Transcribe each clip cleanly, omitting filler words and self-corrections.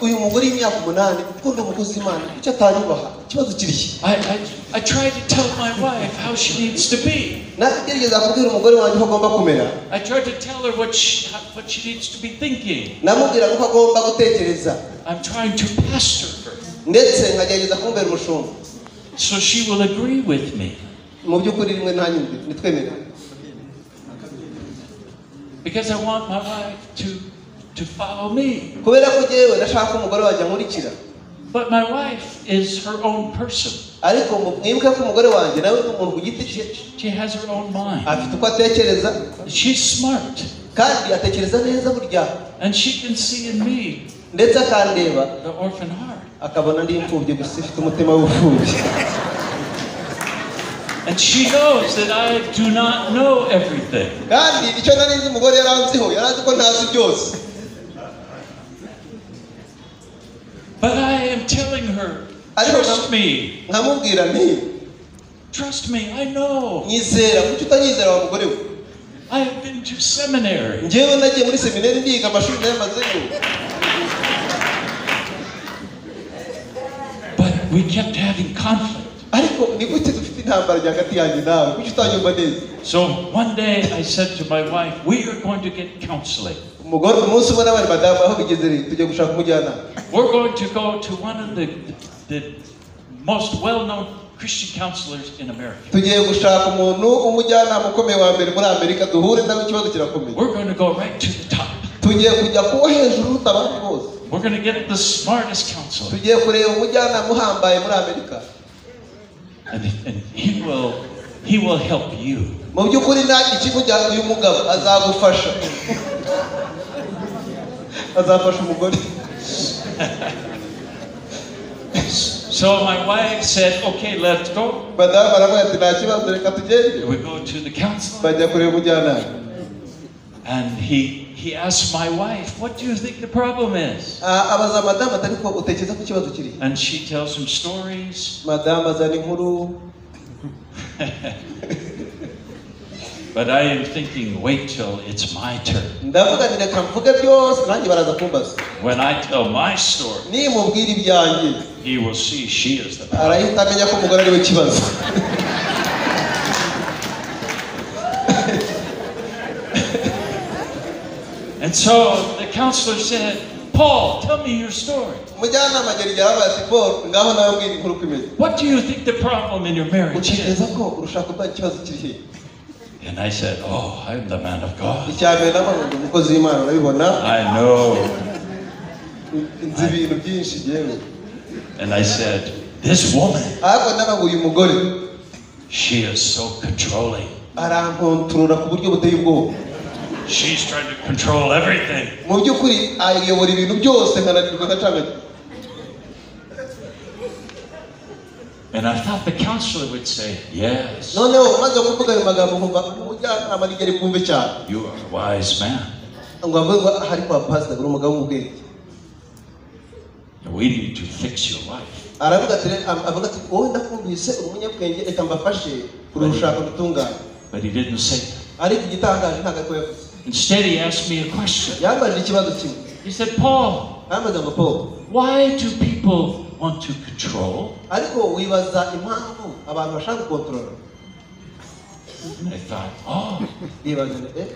Uyu mugore w'imyaka 8 ukunda umukozi w'Imana kuki atanyubaha ikibazo kiri he? I try to tell my wife how she needs to be. Nagerageza kubwira umugore wanjye uko agomba kumera. I try to tell her what she needs to be thinking. Namubwira uko agomba gutekereza. I'm trying to pastor her. Ndetse nkagerageza kumubera umushumba. So she will agree with me. Mu by'ukuri rimwe ntanyumve nitwemere. Because I want my wife to follow me. Kubera ko jewe ndashaka umugore wanjye ankurikira. But my wife is her own person. Ariko mwibuke ko umugore wanjye nawe ni umuntu ku giti cye. She has her own mind. Afite uko atekereza. She's smart. Kandi atekereza neza burya. And she can see in me. Ndetse akandeba. The orphan heart. Akabona ndi imfubyi gusa ifite umutima w'ubupfubyi. And she knows that I do not know everything. Kandi icyo nari nzi umugore yaranziho, yarazi ko ntazi byose. But I am telling her, trust me. Nkamubwira nti, trust me, I know. Nyizera, kuki utanyizera wa mugore we? I have been to seminary. Njyewe nagiye muri seminari ndiga amashuri nayamazeyo. But we kept having conflict. Ariko ni gute dufite intambara hagati yanjye nawe? Kuki utanyumva neza? So one day I said to my wife, we are going to get counseling. Umugore umunsi umwe n'abandi madamu aho bigeze rero tujye gushaka umujyanama. We're going to go to one of the most well-known Christian counselors in America. Tugiye gushaka umuntu umujyanama ukomeye wa mbere muri Amerika duhure nawe ikibazo kirakomeye. We're going to go right to the top. Tugiye kujya kuwo hejuru uruta abandi bose. We're going to get the smartest counselor. Tugiye kureba umujyanama uhambaye muri Amerika. And he will help you. Mu by'ukuri nta ikimujya uyu mugabo azagufasha. Azafasha umugore. So my wife said, okay, let's go. Madamu aravuga ati nta kibazo reka tugende. We go to the counselor. Bajya kureba umujyanama. And he asked my wife, what do you think the problem is? Abaza madamu ati ariko utekereza ko ikibazo kiri? And she tells him stories. Madamu azana inkuru. But I am thinking, wait till it's my turn. Ndavuga nti reka mvuge byose nanjye baraza kumbaza. When I tell my story, nimubwira ibyanjye, he will see she is the problem. Arahita amenya ko umugore ari we kibazo. And so the counselor said, Paul, tell me your story. Umujyanama agera igihe aravuga ati Paul, ngaho nawe mbwira inkuru uko imeze. What do you think the problem in your marriage is? Utekereza ko urushako rwanyu ikibazo kiri he? And I said, oh, I'm the man of God. Icya mbere nabaga umukozi w'Imana urabibona. I know. Nzi ibintu byinshi yewe. And I said, this woman, Ariko nabaga uyu mugore, she is so controlling. Arankontorora ku buryo buteye ubwoba. She's trying to control everything. Mu by'ukuri ayobora ibintu byose nkananirwa nkacanganya. And I thought the counselor would say, yes. Noneho maze kuvuga ayo magambo nkumva umujyanama nigeri bwumve cyane. You are a wise man. Ngo avuge ngo hari kwa pastor uri umugabo w'ubwenge. We need to fix your wife. Aravuga ati, avuga ati wowe ndakumvise uri umunyabwenge reka mbafashe kurushaka gutungana. But he didn't say that. Ariko igitangaje ntabwo ariko yavuze. Instead he asked me a question. Yambajije ikibazo kimwe. He said, Paul, Arambaza ngo Paul, why do people want to control? Ariko wibaza impamvu abantu bashaka gukontorora. And I thought, oh, Nibaza nti,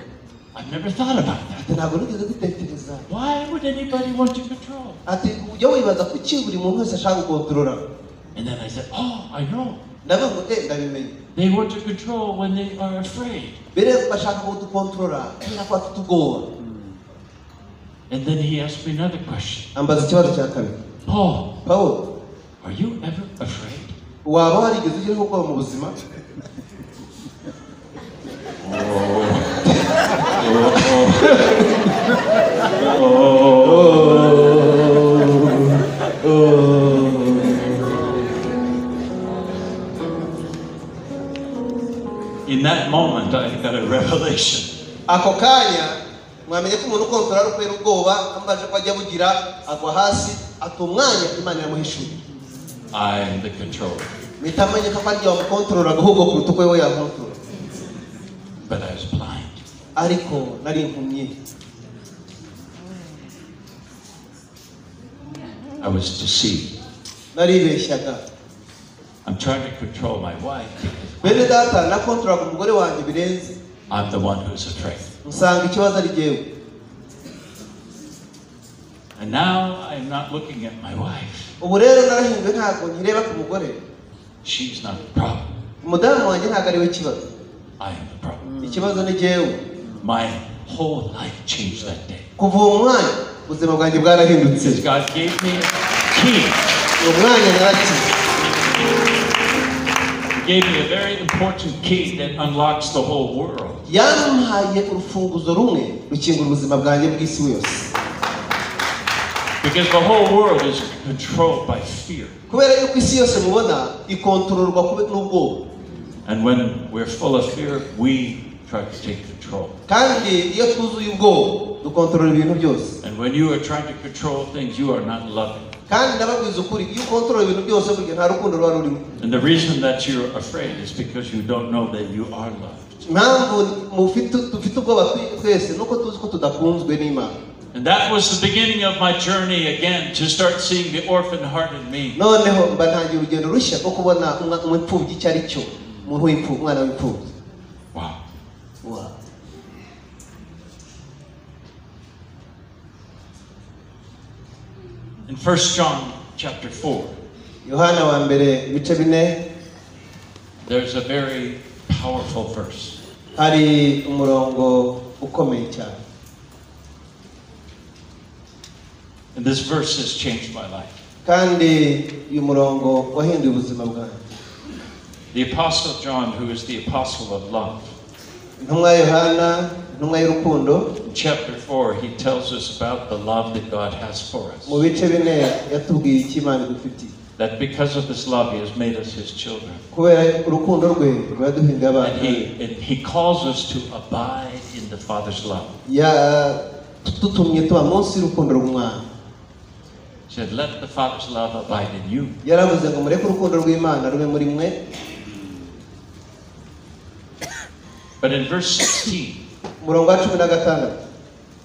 I've never thought about that. Ati ntabwo nigeze gutekereza. Why would anybody want to control? Ati ujya wibaza kuki buri muntu wese ashaka gukontorora. And then I said, oh, I know. Ndavuga ngo, ndabimenye. They want to control when they are afraid. Mbere bashaka kudukontorora kubera ko bafite ubwoba. And then he asked me another question. Ambaza ikibazo cya kabiri. Paul, Paul, are you ever afraid? Waba warigeze ugira ubwoba mu buzima? In that moment, I got a revelation. Ako kanya mwamenye ko umuntu ukontorora ari ukubera ubwoba, ambaje ko ajya bugira agwa hasi, ata umwanya Imana iramuhishurira. I am the controller. Mpita menya ko ari jye wamukontorora ahubwo kuruta uko we yankontorora. But I was blind. Ariko nari impumyi. I was deceived. Naribeshyaga. I'm trying to control my wife because Bene data, nakontroraga umugore wanjye birenze. I'm the one who's afraid. Nsanga ikibazo ari jyewe. And now I'm not looking at my wife. Ubu rero narahinduwe, ntabwo nkireba ku mugore. She's not the problem. Umudamu wanjye ntabwo ari we kibazo. I am the problem. Ikibazo ni jyewe. My whole life changed that day. Kuva uwo mwanya ubuzima bwanjye bwarahindutse. Because God gave me a key. Uwo mwanya narakize. He gave me a very important key that unlocks the whole world. Yampaye urufunguzo rumwe rukingura ubuzima bwanjye bw'isi yose. Because the whole world is controlled by fear. Kubera yuko isi yose mubona ikontororwa n'ubwoba. And when we're full of fear, we try to take control. Kandi iyo twuzuye ubwoba dukontorora ibintu byose. And when you are trying to control things, you are not loving. Kandi ndababwiza ukuri, iyo ukontorora ibintu byose burya nta rukundo ruba rurimo. And the reason that you're afraid is because you don't know that you are loved. Impamvu dufite ubwoba twese nuko tuzi ko tudakunzwe n'Imana. And that was the beginning of my journey again to start seeing the orphan heart in me. Noneho mba ntangiye urugendo rushya rwo kubona umupfubyi icyo ari cyo, umuntu w'imfubyi, umwana w'imfubyi. Wow. Wow. In 1 John chapter 4, Yohana wa mbere ibice 4, there's a very powerful verse. Hari umurongo ukomeye cyane. And this verse has changed my life. Kandi uyu murongo wahinduye ubuzima bwanjye. The Apostle John, who is the apostle of love, Intumwa Yohana, intumwa y'urukundo, in chapter 4, he tells us about the love that God has for us. Mu bice 4 yatubwiye icyo Imana idufitiye. That because of this love, he has made us his children. Kubera urukundo rwe rwaduhinduye abana. And he calls us to abide in the Father's love. Yatutumye tuba munsi y'urukundo rw'Umwana. He said, let the Father's love abide in you. Yaravuze ngo mureke urukundo rw'Imana rube muri mwe. But in verse 16, Umurongo wa 16,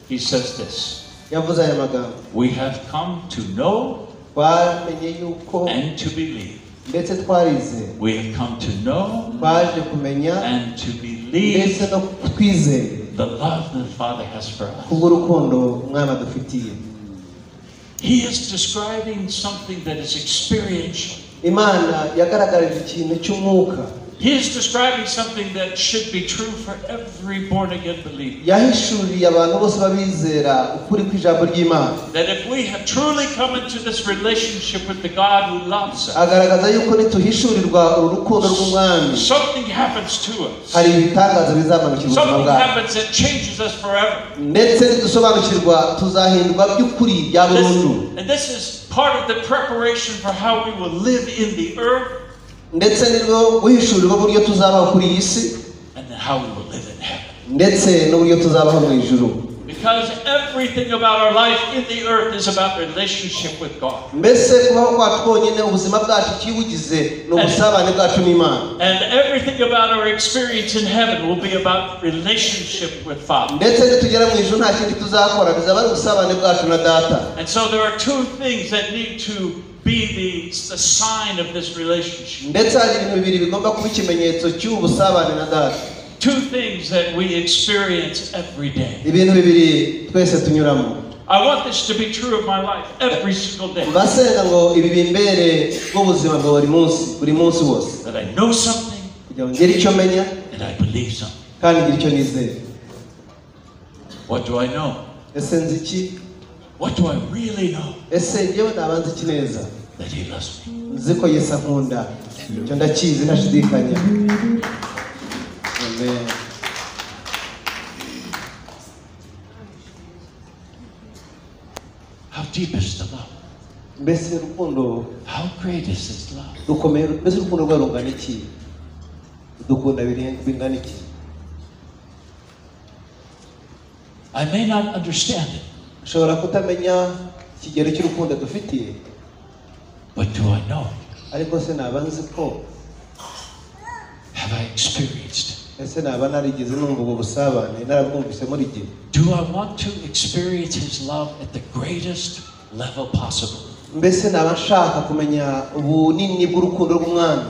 he says this. Yavuze aya magambo. We have come to know Twamenye yuko and to believe. ndetse twarizeye. We have come to know Twaje kumenya and to believe ndetse no twizeye the love the Father has for us. Kubw'urukundo Umwami adufitiye. He is describing something that is experiential. Imana yagaragarije ikintu cy'umwuka. He is describing something that should be true for every born-again believer. Yahishuriye abantu bose babizera ukuri kw'ijambo ry'Imana. That if we have truly come into this relationship with the God who loves us, Agaragaza yuko nituhishurirwa uru rukundo rw'Umwami, something happens to us. hari ibitangaza bizamanukira ubuzima Something bwacu. happens that changes us forever. Ndetse nidusobanukirwa tuzahindurwa by'ukuri bya burundu. And this is part of the preparation for how we will live in the earth. Ndetse nirwo guhishurirwa uburyo tuzabaho kuri iyi si, And then how we will live in heaven. ndetse n'uburyo tuzabaho mu ijuru. Because everything about our life in the earth is about relationship with God. Mbese kubaho kwacu konyine, ubuzima bwacu ikibugize ni ubusabane bwacu n'Imana. And everything about our experience in heaven will be about relationship with Father. Ndetse nitugera mu ijuru nta kindi tuzakora, bizaba ari ubusabane bwacu na Data. And so there are two things that need to be the sign of this relationship. Ndetse hari ibintu bibiri bigomba kuba ikimenyetso cy'ubusabane na Data. Two things that we experience every day. Ibintu bibiri twese tunyuramo. I want this to be true of my life every single day. Mbasenga ngo ibi bimbere bw'ubuzima bwa buri munsi, buri munsi wose. That I know something Kugira ngo ngire icyo menya and I believe something. kandi ngire icyo nizera. What do I know? Ese nzi iki? What do I really know? Ese njyewe naba nzi iki neza? That he loves me. Nzi ko Yesu ankunda. Icyo ndakizi ntashidikanya. Amen. How deep is the love? Mbese urukundo How great is this love? rukomeye, mbese urukundo rwawe rungana iki? Dukunda bingana iki? I may not understand it. Ushobora kutamenya ikigero cy'urukundo dufitiye. But do I know? Ariko se naba nzi ko? Have I experienced it? Ese naba narigeze numva ubwo busabane, narabwumvise muri gihe? Do I want to experience his love at the greatest level possible? Mbese naba nshaka kumenya ubunini bw'urukundo rw'umwami.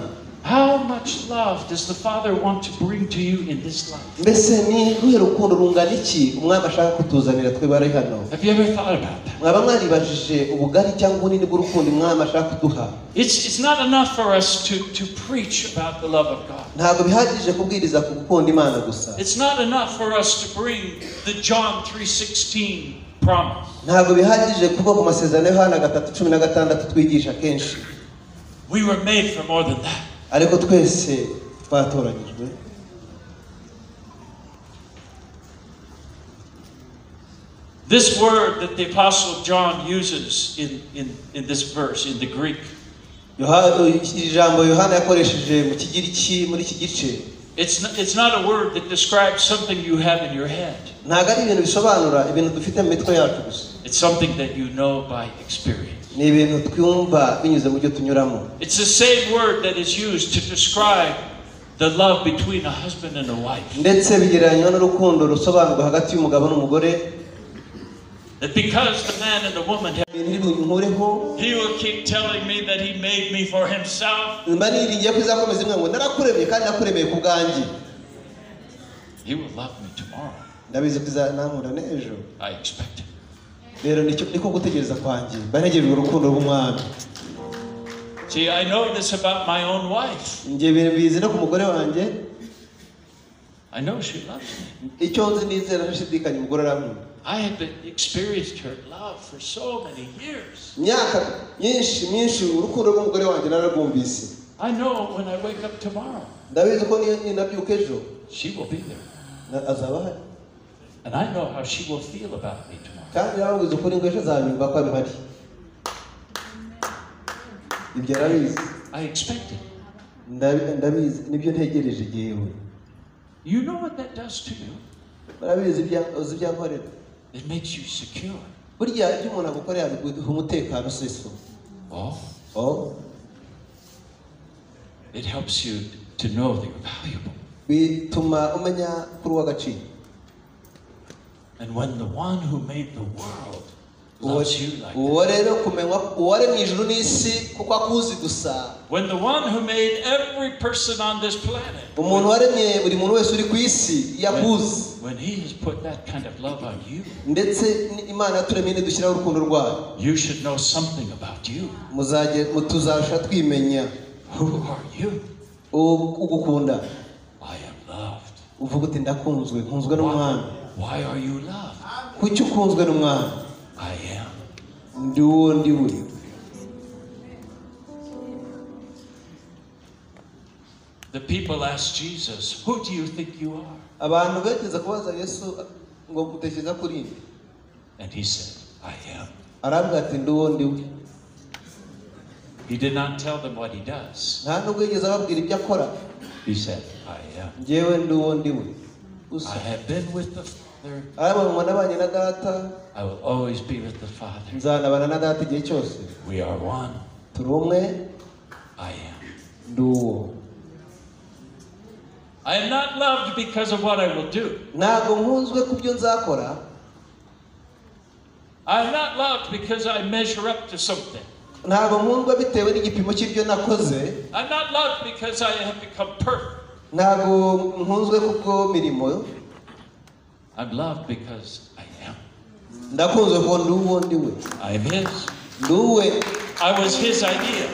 How much love does the Father want to bring to you in this life? Mbese ni ruhe rukundo rungana iki umwami ashaka kutuzanira twe bari hano? Have you ever thought about that? Mwaba mwaribajije ubugari cyangwa ubunini bw'urukundo umwami ashaka kuduha? It's not enough for us to preach about the love of God. Ntabwo bihagije kubwiriza ku gukunda Imana gusa. It's not enough for us to bring the John 3:16 promise. Ntabwo bihagije kuva ku masezerano ya Yohana 3:16 twigisha kenshi. We were made for more than that. Ariko twese twatoranyijwe. This word that the Apostle John uses in this verse, in the Greek, Ijambo Yohana yakoresheje mu Kigiriki muri iki gice, it's not a word that describes something you have in your head. Ntabwo ari ibintu bisobanura ibintu dufite mu mitwe yacu gusa. It's something that you know by experience. Ni ibintu twumva binyuze mu byo tunyuramo. It's the same word that is used to describe the love between a husband and a wife. Ndetse bigereranywa n'urukundo rusobanurwa hagati y'umugabo n'umugore. That because the man and the woman have, he will keep telling me that he made me for himself. He will love me tomorrow. I expect it. See, I know this about my own wife. I know she loves me. I have experienced her love for so many years. I know when I wake up tomorrow, she will be there. And I know how she will feel about me tomorrow. I expect it. You know what that does to you? It makes you secure. Oh. Oh. It helps you to know that you're valuable. And when the one who made the world loves you like that, when the one who made every person on this planet, when he has put that kind of love on you, you should know something about you. Who are you? I am loved. Why are you loved? I am. The people asked Jesus, who do you think you are? And he said, I am. He did not tell them what he does. He said, I am. I have been with the Father. I will always be with the Father. We are one. I am. I am not loved because of what I will do. I am not loved because I measure up to something. I'm not loved because I have become perfect. I'm loved because I am. I am his. I was his idea.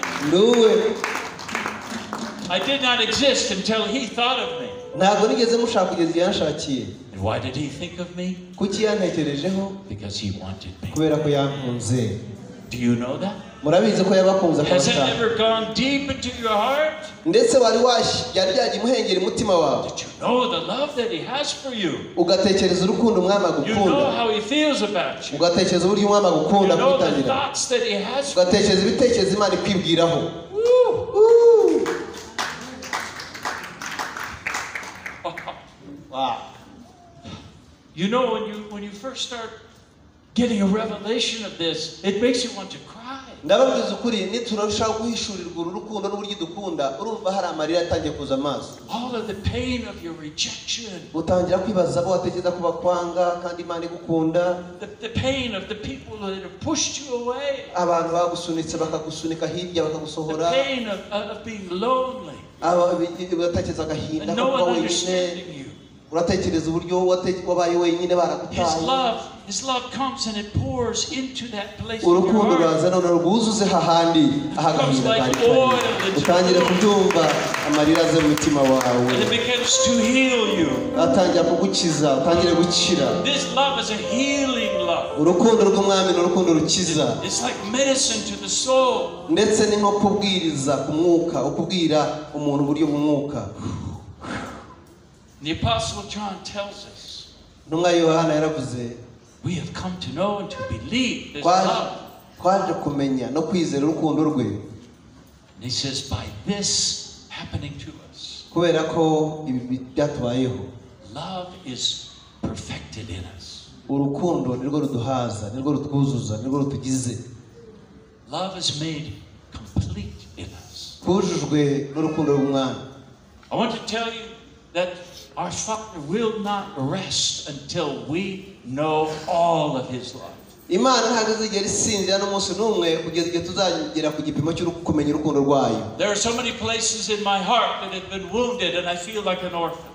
I did not exist until he thought of me. And why did he think of me? Because he wanted me. Do you know that? Has it ever gone deep into your heart? Did you know the love that he has for you? You know how he feels about you. You know the thoughts that he has for you. Woo. Wow. You know, when you first start getting a revelation of this, it makes you want to cry. Ndababwiza ukuri, niturushaho guhishurirwa uru rukundo n'uburyo idukunda, urumva hari amarira yatangiye kuza amaso. All of the pain of your rejection. Utangira kwibaza abo watekereza ko bakwanga kandi Imana igukunda. The pain of the people that have pushed you away. Abantu bagusunitse bakagusunika hirya The bakagusohora. pain of being lonely. Uratekereza agahinda And ko no kuba one wenyine. understanding you. Uratekereza uburyo wabaye wenyine baragutaye. His love comes and it pours into that place in your Urukundo heart. ruraza none rwuzuze hahandi aho agahinda kari kari. Utangire kubyumva, amarira aze mu mutima wawe. And it begins to heal you. Atangira kugukiza, utangire gukira. This love is a healing love. Urukundo rw'umwami ni urukundo rukiza. It's like medicine to the soul. Ndetse ni nko kubwiriza ku mwuka, ukubwira umuntu uburyo bw'umwuka. The Apostle John tells us, Intumwa Yohana yaravuze, we have come to know and to believe this love. Twaje kumenya no kwizera urukundo rwe. And he says, by this happening to us, kubera ko ibi byatubayeho, love is perfected in us. Urukundo nirwo ruduhaza, nirwo rutwuzuza, nirwo rutugize. Love is made complete in us. Twujujwe n'urukundo rw'umwami. I want to tell you that our Father will not rest until we know all of His love. Imana ntabwo izigera isinzira n'umunsi n'umwe kugeza igihe tuzagera ku gipimo cyo kumenya urukundo rwayo. There are so many places in my heart that have been wounded and I feel like an orphan.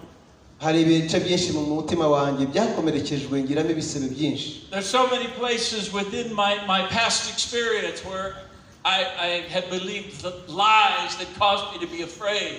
Hari ibice byinshi mu mutima wanjye byakomerekejwe, ngiramo ibisebe byinshi. There's so many places within my past experience where I have believed the lies that caused me to be afraid.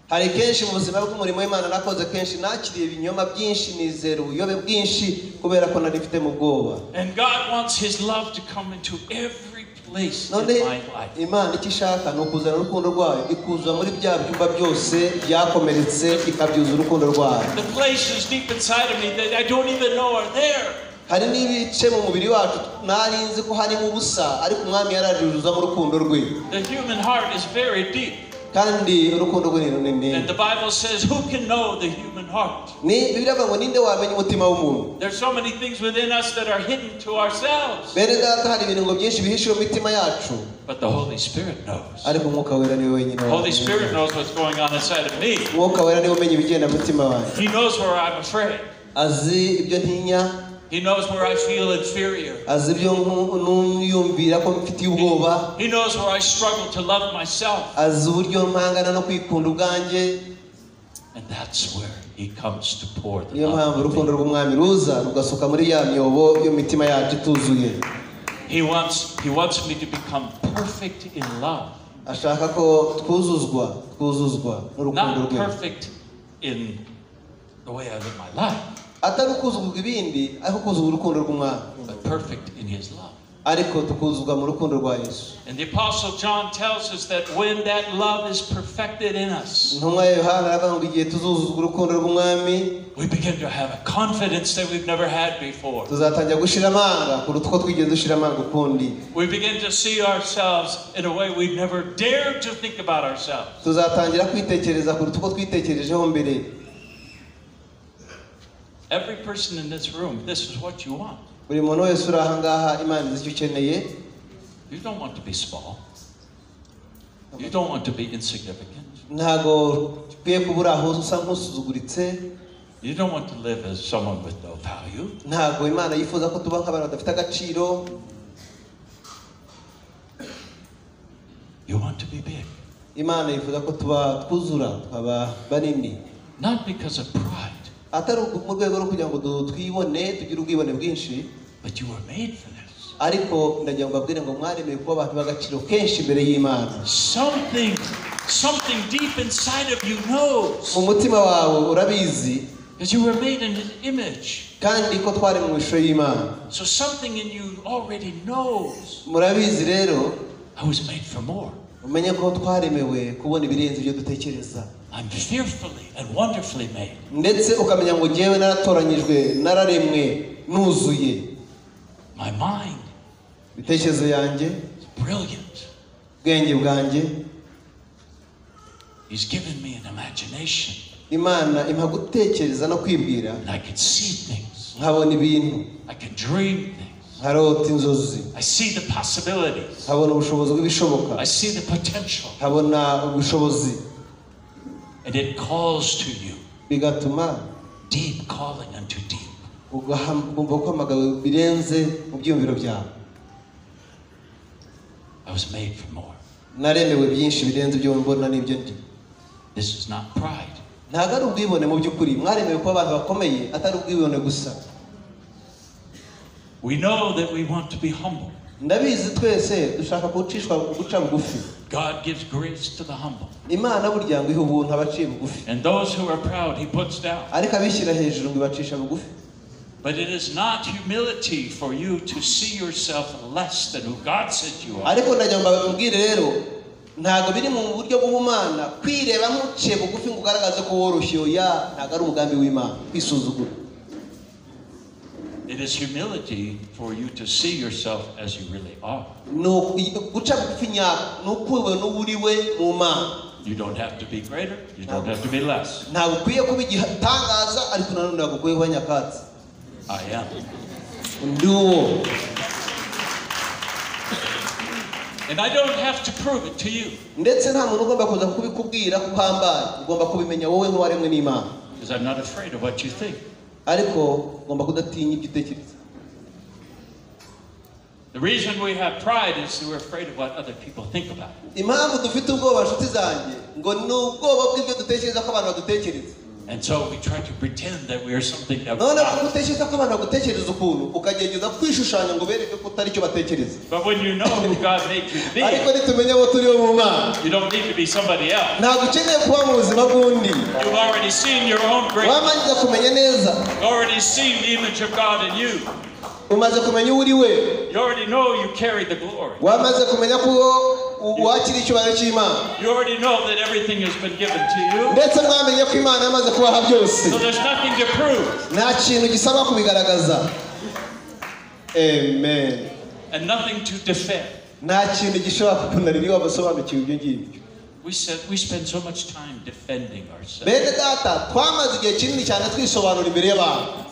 Hari kenshi mu buzima bw'umurimo w'Imana nakoze, kenshi nakiriye ibinyoma byinshi, nizera ubuyobe bwinshi kubera ko nari mfite mu bwoba. And God wants His love to come into every place in None my life. Imana icyo ishaka ni ukuzana urukundo rwayo, ikuzuza muri bya byumba byose byakomeretse, ikabyuza urukundo rwayo. The places deep inside of me that I don't even know are there. Hari n'ibice mu mubiri wacu nari nzi ko harimo ubusa, ariko umwami yarajujuzamo urukundo rwe. The human heart is very deep. Kandi urukundo rwe ni runini. And the Bible says, who can know the human heart? Ni Bibiliya ivuga ngo ninde wamenya umutima w'umuntu? There's so many things within us that are hidden to ourselves. Bene data, hari ibintu ngo byinshi bihishe mu mitima yacu. But the Holy Spirit knows. Ariko Umwuka Wera niwe wenyine The Holy wamenya. Spirit knows what's going on inside of me. Umwuka Wera niwe umenya ibigenda mu mutima wanjye. He knows where I'm afraid. Azi ibyo ntinya. He knows where I feel inferior. Azi ibyo nuyumvira ko mfitiye ubwoba. He knows where I struggle to love myself. Azi uburyo mpangana no kwikunda ubwanjye. And that's where He comes to pour the Niyo love mpamvu of urukundo me. rw'umwami ruza rugasuka muri ya myobo yo mitima yacu ituzuye. He wants me to become perfect in love. Ashaka ko twuzuzwa n'urukundo Not rwe. perfect in the way I live my life, Atari ukuzuzwa ibindi, ariko kuzuzwa urukundo rw'umwami. but perfect in His love. Ariko tukuzuzwa mu rukundo rwa Yesu. And the Apostle John tells us that when that love is perfected in us, Intumwa ya Yohana aravuga ngo igihe tuzuzuzwa urukundo rw'umwami, we begin to have a confidence that we've never had before. tuzatangira gushira amanga kuruta uko twigeze dushira amanga ukundi. We begin to see ourselves in a way we've never dared to think about ourselves. Tuzatangira kwitekereza kuruta uko twitekerejeho mbere. Every person in this room, this is what you want. Buri muntu wese uri aha ngaha, Imana izi icyo ukeneye. You don't want to be small. You don't want to be insignificant. Ntago ukwiye kuba uri aho usa nk'usuzuguritse. You don't want to live as someone with no value. Ntago Imana yifuza ko tuba nk'abantu badafite agaciro. You want to be big. Imana yifuza ko tuba twuzura, tukaba banini. Not because of pride, Atari mu rwego rwo kugira ngo twibone, tugire ubwibone bwinshi, but you were made for this. ariko ndagira ngo mbabwire ngo mwaremewe kuba abantu b'agaciro kenshi imbere y'Imana. Something deep inside of you knows. Mu mutima wawe urabizi. Because you were made in His image. Kandi ko twari mu ishusho y'Imana. So something in you already knows. Murabizi rero. I was made for more. Umenye ko twaremewe kubona ibirenze ibyo dutekereza. I'm fearfully and wonderfully made. Ndetse ukamenya ngo njyewe naratoranyijwe, nararemwe, nuzuye. My mind Ibitekerezo yanjye, is brilliant. ubwenge bwanjye. He's given me an imagination. Imana impa gutekereza no kwibwira. And I can see things. Nkabona ibintu. I can dream things. Nkarota inzozi. I see the possibilities. Nkabona ubushobozi bw'ibishoboka. I see the potential. Nkabona ubushobozi. And it calls to you. Bigatuma deep calling unto deep. Ugumva guhamagawe birenze mu byiyumviro byawe. I was made for more. Naremewe byinshi birenze ibyo mbona n'ibyo ndi. This is not pride. Ntabwo ari ubwibone mu by'ukuri. Mwaremewe kuba abantu bakomeye, atari ubwibone gusa. We know that we want to be humble. Ndabizi twese dushaka gucishwa guca bugufi. God gives grace to the humble. Imana burya ngo iha ubuntu abaciye bugufi. And those who are proud he puts down. Ariko abishyira hejuru ngo ibacisha bugufi. But it is not humility for you to see yourself less than who God said you are. Ariko ndagira ngo mbabwire rero, ntabwo biri mu buryo bw'ubumana kwireba nk'uciye bugufi ngo ugaragaze ko woroshye. Oya, ntabwo ari umugambi w'Imana kwisuzugura. It is humility for you to see yourself as you really are. No, guca bugufi nyako ni uko uriwe mu Mana. You don't have to be greater, you don't have to be less. Ntabwo ukwiye kuba igitangaza, ariko nanone ntabwo ukwiye kuba nyakatsi. I am. Ndi uwo. And I don't have to prove it to you. Ndetse nta muntu ugomba kuza kubikubwira ko uhambaye. Ugomba kubimenya wowe nk'uwaremwe n'Imana. Because I'm not afraid of what you think. Ariko ugomba kudatinya ibyo utekereza. The reason we have pride is we're afraid of what other people think about. Impamvu dufite ubwoba, nshuti zanjye, ngo ni ubwoba bw'ibyo dutekereza ko abantu badutekereza. And so we try to pretend that we are something that we're None not. utekereza ko abantu bagutekereza ukuntu, ukagerageza kwishushanya ngo bereke ko utari icyo batekereza. But when you know who God made you to be, Ariko nitumenya abo turi bo mu Mana, you don't need to be somebody else. Ntabwo ukeneye kuba mu buzima bw'undi. You've already seen your own greatness. Wamaze kumenya neza. You've already seen the image of God in you. Umaze kumenya uwo uri we. You already know you carry the glory. Wamaze kumenya ko wakira icyubahiro cy'Imana. You already know that everything has been given to you. Ndetse mwamenye ko Imana yamaze kubaha byose. So there's nothing to prove. Nta kintu gisaba kubigaragaza. Amen. And nothing to defend. Nta kintu gishobora kukunanira iyo wabasobanukiwe ibyo ngibyo. We spend so much time defending ourselves. Bene data, twamaze igihe kinini cyane twisobanura imbere y'abantu.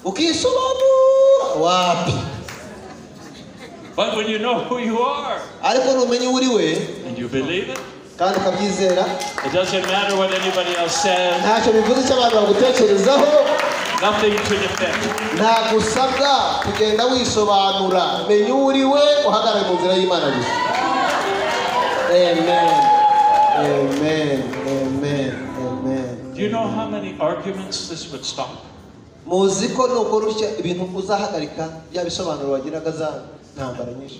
Ukisobanura wapi? But when you know who you are, Ariko numenye uwo uri we, and you believe it, kandi ukabyizera, it doesn't matter what anybody else says. Ntacyo bivuze icyo abantu bagutekerezaho. Nothing to defend. Ntabwo usabwa kugenda wisobanura. Menya uwo uri we, uhagarare mu nzira y'Imana gusa. Amen. Amen. Amen. Amen. Do you know how many arguments this would stop? Muzi ko nukora utya ibintu uzahagarika bya bisobanuro wagiraga za ntambara nyinshi.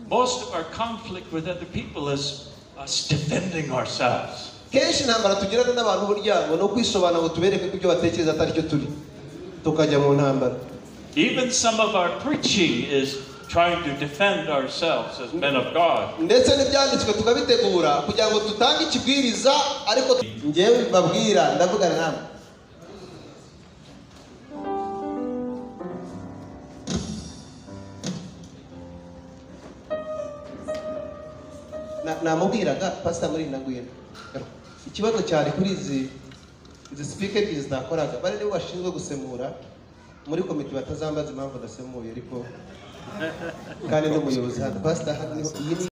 Most of our conflict with other people is us defending ourselves. Kenshi intambara tugirana n'abantu burya ngo no kwisobanura ngo tubereke ko ibyo batekereza atari cyo turi, tukajya mu ntambara. Even some of our preaching is trying to defend ourselves as men of God. Ndetse n'ibyanditswe tukabitegura kugira ngo tutange ikibwiriza, ariko njyewe babwira ndavugana namwe. Namubwiraga Pastor muri Ndagwira. Ikibazo cyari kuri izi speaker ebyiri zitakoraga, bari nibo bashinzwe gusemura muri komite batazambaza impamvu ndasemuye, ariko kandi n'umuyobozi hano Pastor hano iyi ni